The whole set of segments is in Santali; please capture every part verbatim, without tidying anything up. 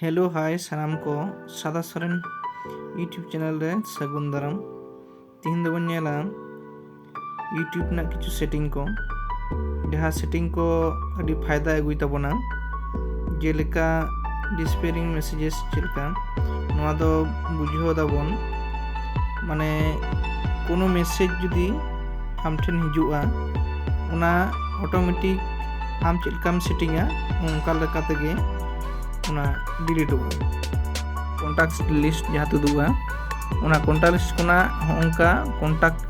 ᱦᱮᱞᱳ ᱦᱟᱭ ᱥᱟᱱᱟᱢ ᱠᱚ, ᱥᱟᱫᱟ ᱥᱚᱨᱮᱱ YouTube ᱪᱮᱱᱮᱞ ᱨᱮ ᱥᱟᱹᱜᱩᱱ ᱫᱟᱨᱟᱢ᱾ ᱛᱤᱦᱤᱧ ᱫᱚᱵᱚᱱ ᱧᱮᱞᱟ YouTube ᱨᱮᱱᱟᱜ ᱠᱤᱪᱷᱩ ᱥᱮᱴᱤᱝ ᱠᱚ, ᱡᱟᱦᱟᱸ ᱥᱮᱴᱤᱝ ᱠᱚ ᱟᱹᱰᱤ ᱯᱷᱟᱭᱫᱟ ᱟᱹᱜᱩᱭ ᱛᱟᱵᱚᱱᱟ᱾ ᱡᱮᱞᱮᱠᱟ ᱰᱤᱥᱯᱮᱭᱟᱨᱤᱝ ᱢᱮᱥᱮᱡᱮᱥ ᱪᱮᱫ ᱞᱮᱠᱟ, ᱱᱚᱣᱟ ᱫᱚ ᱵᱩᱡᱷᱟᱹᱣ ᱫᱟᱵᱚᱱ, ᱢᱟᱱᱮ ᱠᱳᱱᱳ ᱢᱮᱥᱮᱡᱽ ᱡᱩᱫᱤ ᱟᱢ ᱴᱷᱮᱱ ᱦᱤᱡᱩᱜᱼᱟ, ᱚᱱᱟ ᱚᱴᱳᱢᱮᱴᱤᱠ ᱟᱢ ᱪᱮᱫ ᱞᱮᱠᱟᱢ ᱥᱮᱴᱤᱝᱟ, ᱚᱱᱠᱟ ᱞᱮᱠᱟ ᱛᱮᱜᱮ ᱚᱱᱟ ᱰᱤᱞᱤᱴᱚᱜᱼᱟ᱾ ᱠᱚᱱᱴᱟᱠᱴ ᱞᱤᱥᱴ ᱡᱟᱦᱟᱸ ᱛᱩᱫᱩᱜᱼᱟ, ᱚᱱᱟ ᱠᱚᱱᱴᱟᱠᱴ ᱞᱤᱥᱴ ᱠᱷᱚᱱᱟᱜ ᱦᱚᱸᱜᱼᱚᱝᱠᱟ ᱠᱚᱱᱴᱟᱠᱴ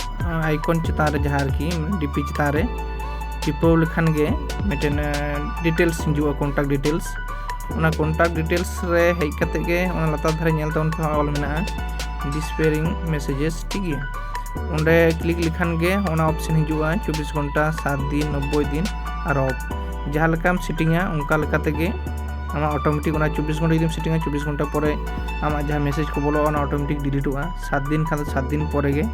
ᱟᱭᱠᱚᱱ ᱪᱮᱛᱟᱱ ᱨᱮ, ᱡᱟᱦᱟᱸ ᱟᱨᱠᱤ ᱰᱤᱯᱤ ᱪᱮᱛᱟᱱ ᱨᱮ ᱴᱤᱯᱟᱹᱣ ᱞᱮᱠᱷᱟᱱ ᱜᱮ ᱢᱤᱫᱴᱮᱱ ᱰᱤᱴᱮᱞᱥ ᱦᱤᱡᱩᱜᱼᱟ, ᱠᱚᱱᱴᱟᱠᱴ ᱰᱤᱴᱮᱞᱥ᱾ ᱚᱱᱟ ᱠᱚᱱᱴᱟᱠᱴ ᱰᱤᱴᱮᱞᱥ ᱨᱮ ᱦᱮᱡ ᱠᱟᱛᱮ ᱜᱮ ᱚᱱᱟ ᱞᱟᱛᱟᱨ ᱫᱷᱟᱨᱮ ᱧᱮᱞ ᱛᱟᱵᱚᱱ ᱯᱮ, ᱚᱞ ᱢᱮᱱᱟᱜᱼᱟ ᱰᱤᱥᱯᱮᱭᱟᱨᱤᱝ ᱢᱮᱥᱮᱡᱮᱥ, ᱴᱷᱤᱠ ᱜᱮᱭᱟ᱾ ᱚᱸᱰᱮ ᱠᱞᱤᱠ ᱞᱮᱠᱷᱟᱱ ᱜᱮ ᱚᱱᱟ ᱚᱯᱥᱮᱱ ᱦᱤᱡᱩᱜᱼᱟ, ᱪᱚᱵᱵᱤᱥ ᱜᱷᱚᱱᱴᱟ, ᱥᱟᱛ ᱫᱤᱱ, ᱱᱚᱵᱵᱳᱭ ᱫᱤᱱ ᱟᱨ ᱚᱯᱷ᱾ ᱡᱟᱦᱟᱸ ᱞᱮᱠᱟᱢ ᱥᱮᱴᱤᱝᱟ ᱚᱱᱠᱟ ᱞᱮᱠᱟ ᱛᱮᱜᱮ ᱟᱢᱟᱜ ᱚᱴᱳᱢᱮᱴᱤᱠ ᱚᱱᱟ ᱪᱚᱵᱵᱤᱥ ᱜᱷᱚᱱᱴᱟ ᱡᱩᱫᱤᱢ ᱥᱮᱴᱤᱝᱟ, ᱪᱚᱵᱵᱤᱥ ᱜᱷᱚᱱᱴᱟ ᱯᱚᱨᱮ ᱟᱢᱟᱜ ᱡᱟᱦᱟᱸ ᱢᱮᱥᱮᱡᱽ ᱠᱚ ᱵᱚᱞᱚᱜᱼᱟ ᱚᱱᱟ ᱚᱴᱳᱢᱮᱴᱤᱠ ᱰᱤᱞᱤᱴᱚᱜᱼᱟ᱾ ᱥᱟᱛ ᱫᱤᱱ ᱠᱷᱟᱱ ᱫᱚ ᱥᱟᱛ ᱫᱤᱱ ᱯᱚᱨᱮ ᱜᱮ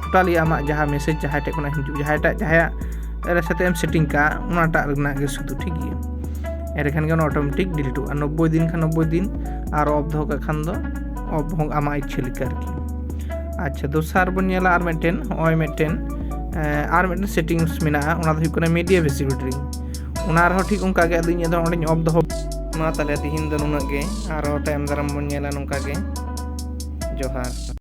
ᱴᱳᱴᱟᱞᱤ ᱟᱢᱟᱜ ᱡᱟᱦᱟᱸ ᱢᱮᱥᱮᱡᱽ ᱡᱟᱦᱟᱸᱭ ᱴᱷᱮᱡ ᱠᱷᱚᱱᱟᱜ ᱦᱤᱡᱩᱜ, ᱡᱟᱦᱟᱸᱭᱴᱟᱜ ᱡᱟᱦᱟᱸᱭᱟᱜ ᱨᱮ ᱥᱟᱛᱮᱜ ᱮᱢ ᱥᱮᱴᱤᱝ ᱠᱟᱜᱼᱟ ᱚᱱᱟᱴᱟᱜ ᱨᱮᱱᱟᱜ ᱜᱮ ᱥᱩᱫᱷᱩ, ᱴᱷᱤᱠ ᱜᱮᱭᱟ᱾ ᱮᱸᱰᱮᱠᱷᱟᱱ ᱜᱮ ᱚᱱᱟ ᱚᱴᱳᱢᱮᱴᱤᱠ ᱰᱤᱞᱤᱴᱚᱜᱼᱟ᱾ ᱱᱚᱵᱵᱳᱭ ᱫᱤᱱ ᱠᱷᱟᱱ ᱱᱚᱵᱵᱳᱭ ᱫᱤᱱ, ᱟᱨ ᱚᱯᱷ ᱫᱚᱦᱚ ᱠᱟᱜ ᱠᱷᱟᱱ ᱫᱚ ᱚᱯᱷ ᱦᱚᱸ ᱟᱢᱟᱜ ᱤᱪᱪᱷᱟᱹ ᱞᱮᱠᱟ ᱟᱨᱠᱤ᱾ ᱟᱪᱪᱷᱟ, ᱫᱚᱥᱟᱨ ᱵᱚᱱ ᱧᱮᱞᱟ ᱟᱨ ᱢᱤᱫᱴᱮᱱ, ᱱᱚᱜᱼᱚᱭ ᱢᱤᱫᱴᱮᱱ ᱮᱸ, ᱟᱨ ᱢᱤᱫᱴᱮᱱ ᱥᱮᱴᱤᱝᱥ ᱢᱮᱱᱟᱜᱼᱟ, ᱚᱱᱟ ᱫᱚ ᱦᱩᱭᱩᱜ ᱠᱟᱱᱟ ᱢᱤᱰᱤᱭᱟ ᱵᱷᱤᱡᱤᱵᱤᱞᱤᱴᱤ᱾ ᱚᱱᱟ ᱨᱮᱦᱚᱸ ᱴᱷᱤᱠ ᱚᱱᱠᱟ ᱜᱮ, ᱟᱫᱚ ᱤᱧ ᱫᱚ ᱚᱸᱰᱮᱧ ᱚᱯᱷ ᱫᱚᱦᱚ᱾ ᱢᱟ ᱛᱟᱦᱞᱮ ᱛᱤᱦᱤᱧ ᱫᱚ ᱱᱩᱱᱟᱹᱜ ᱜᱮ, ᱟᱨᱦᱚᱸ ᱛᱟᱭᱚᱢ ᱫᱟᱨᱟᱢ ᱵᱚᱱ ᱧᱮᱞᱟ ᱱᱚᱝᱠᱟ ᱜᱮ᱾ ᱡᱚᱦᱟᱨ᱾